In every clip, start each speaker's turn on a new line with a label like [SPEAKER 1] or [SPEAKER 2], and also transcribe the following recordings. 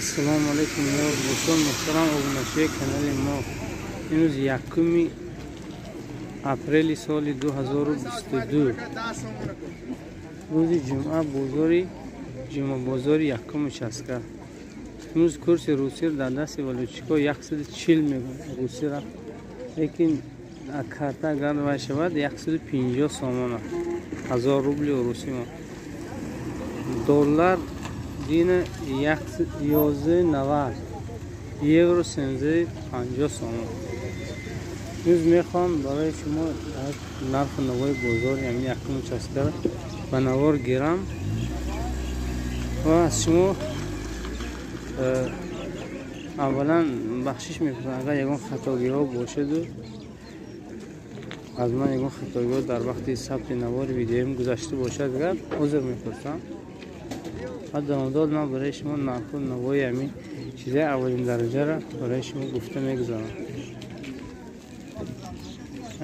[SPEAKER 1] Ассалому алайкум ё дӯстон муҳтарам обуначиёни канали мо. Имрӯз 1 апрели соли 2022, рӯзи ҷумъа, бозори ҷумъабозори якум участка. Имрӯз курси русиро дар дасти валютчико 140 мегӯянд русиро, лекин карта агар вай шавад 150 сомона, 1000 рубли русимо. Доллар дина 11.90, евро 13.50 сомон. Имрӯз мехоҳам барои шумо нарху навои бозор, яъне якум участка ба навор гирам ва аз шумо аввалан бахшиш мепурсам, агар ягон хатогиҳо бошаду аз ман ягон хатогиҳо дар вақти сабти навори видеоим гузашта бошад, агар узр мепурсам. Ва давомдор ман барои шумо нарху навои ҳамин чизаи аввалин дараҷаро барои шумо гуфта мегузорам.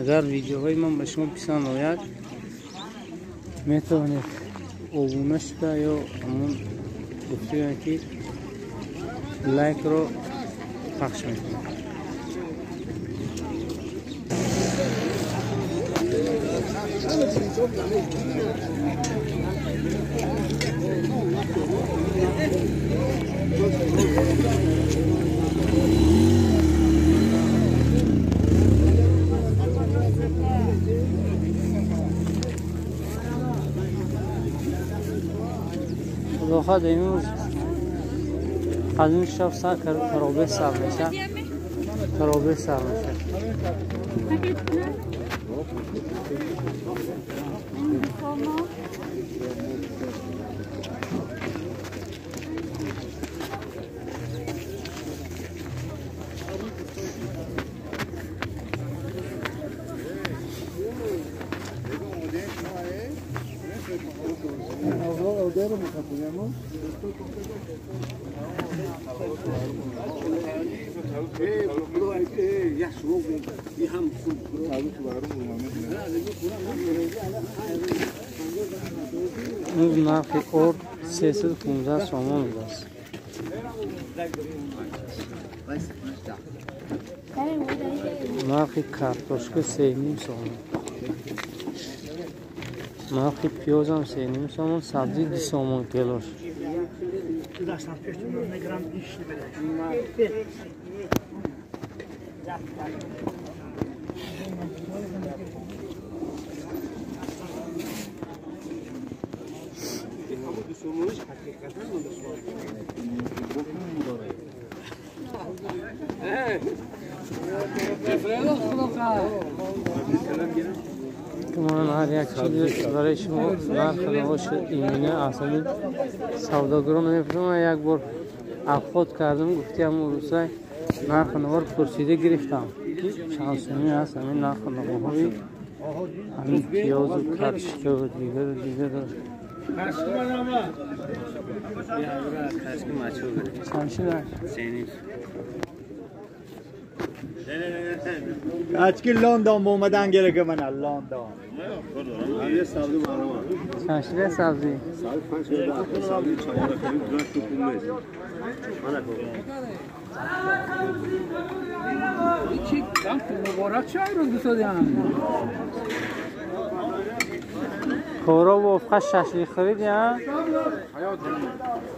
[SPEAKER 1] Агар видеоҳои ман ба шумо писанд ояд, метавонед обуна шуда ё ҳамон гуфтаем ки лайкро пахш мекунед. Худохоҳад имрӯз аз ин шаб сар таробеҳ сар мешавад, таробеҳ сар мешавад. Имрӯз нархи орд 315 сомон будааст. Нархи картошка 3,5 сомон, нархи пиёзам 3,5 сомон, сабзӣ 2 сомон килош. Ман ҳар як чиз барои шумо нархи навош имина аз ҳамин савдогарон мепурсам. Ман як бор обход кардам, гуфти ҳамун рӯзай нархи навор пурсида гирифтам, ки чанд сомӣ аст ҳамин нархи навоҳои ҳамин пиёзу картошкаву дигару дигару. Чанд шуда?
[SPEAKER 2] Kaç London bombadan gerek hemen London.
[SPEAKER 1] Чанд шуда сабзӣ? Коро вофқа шашлик хӯрид я?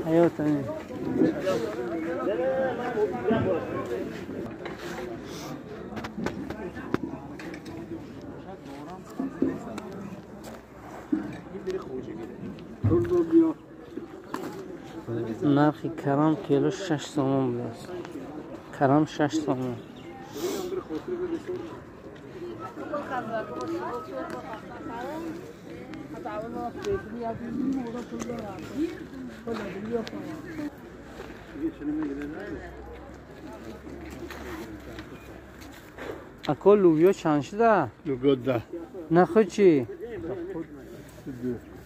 [SPEAKER 1] Ҳаёт ами. Нархи карам кило 6 сомон будааст. Карам 6 сомон. Ако лӯбиё чанд шуда?
[SPEAKER 2] Лӯбиё 10.
[SPEAKER 1] Нахӯд чӣ?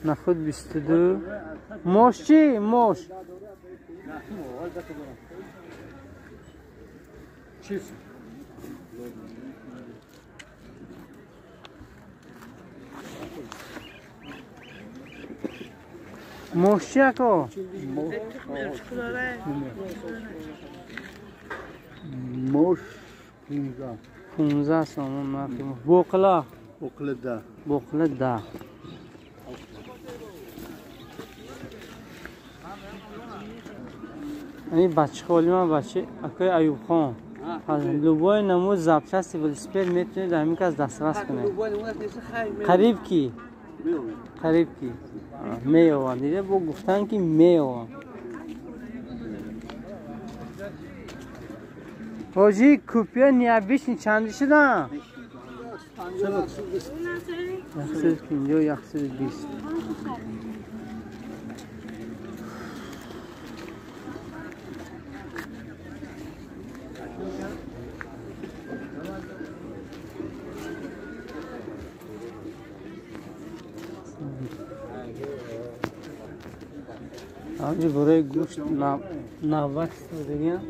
[SPEAKER 1] Нахӯд 22. Мош чӣ? Мош. Мош чи ако?
[SPEAKER 2] Мош 15.
[SPEAKER 1] 15 сомон нархи мош. Боқила?
[SPEAKER 2] Боқила 10.
[SPEAKER 1] Боқила 10. Ани бачи холи ман бачи акои Аюбхон. Любой намуд запчасти велосипед метавонед дар ҳамин кас дастрас кунед. Қариб ки? Қариб ки? Меёванд. Дида бо гуфтан ки меёванд. Ҳоҷи купия необычный чанди шудан? 150, 120. Ҳамҷи барои гӯшт 90 истодаган,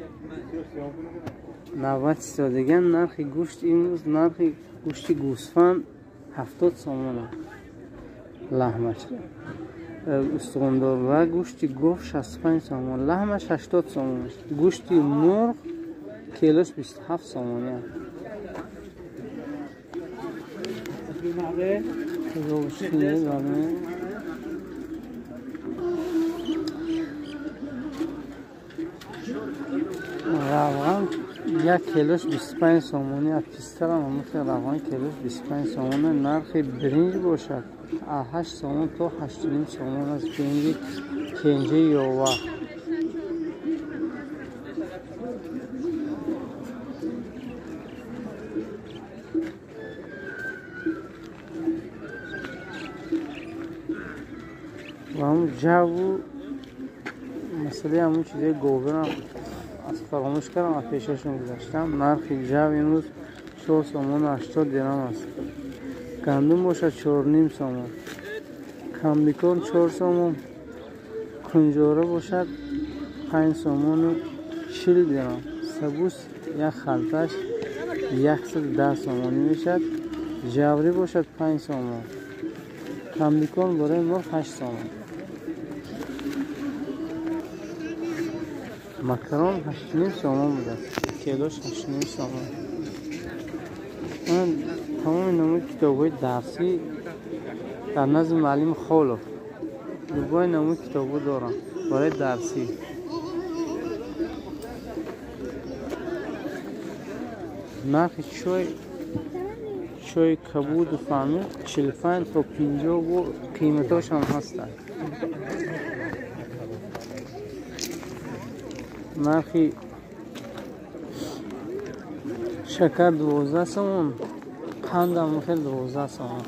[SPEAKER 1] 90 истодаган. Нархи гӯшт имрӯз, нархи гӯшти гӯсфанд 70 сомона лаҳмаш устухондор ва гӯшти гов 65 сомон, лаҳмаш 80 сомон. Гӯшти мурғ килош 27 сомони. Равған як килош 25 сомонӣ, аз пистарам ҳамон равған килош 25 сомона. Нархи биринҷ бошад аз 8 сомон то 8,5 сомон аст биринҷи кенҷаи ёва. Ва ҳамун ҷаву масъалаи ҳамун чизои говирам аз фаромӯш кардам, аз пешашон гузаштам. Нархи ҷав имрӯз 4 сомону 80 дирам аст. Гандум бошад 4,5 сомон, камбикон 4 сомон, кунҷора бошад 5 сомону 40 дирам. Сабус як халташ 110 сомонӣ мешавад. Ҷаврӣ бошад 5 сомон, камбикон барои мурғ 8 сомон. Макарон 8,5 сомон будааст, килош 8,5 сомон. Тамоми намуди китобҳои дарсӣ дар назди муаллими Холов любой намуди китобҳо дорам барои дарсӣ. Нархи чойи кабуду фамил 45 то 50 бо қиматошам ҳастанд. Нархи шакар 12 сомон, қандам хел 12 сомон.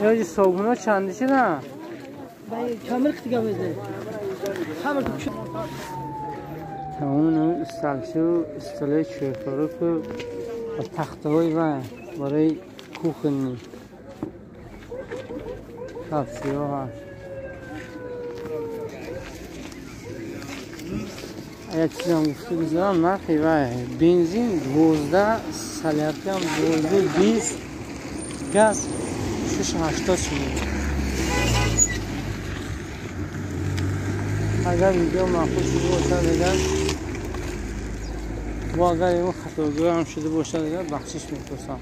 [SPEAKER 1] Ёҷи собуно чанди шудан? Тамоми намуди усталчиву истолаи чойхӯроку ва тахтаҳои вай барои кухни тавсияҳо ҳаст. Як чизам гуфта гузарам, нархи вай бензин 12, соляркам 12,20, газ 6,80 шуд. Агар видео маъқул шуда бошад, агар бо агар ягон хатогӯям шуда бошад, агар бахшиш мепурсам.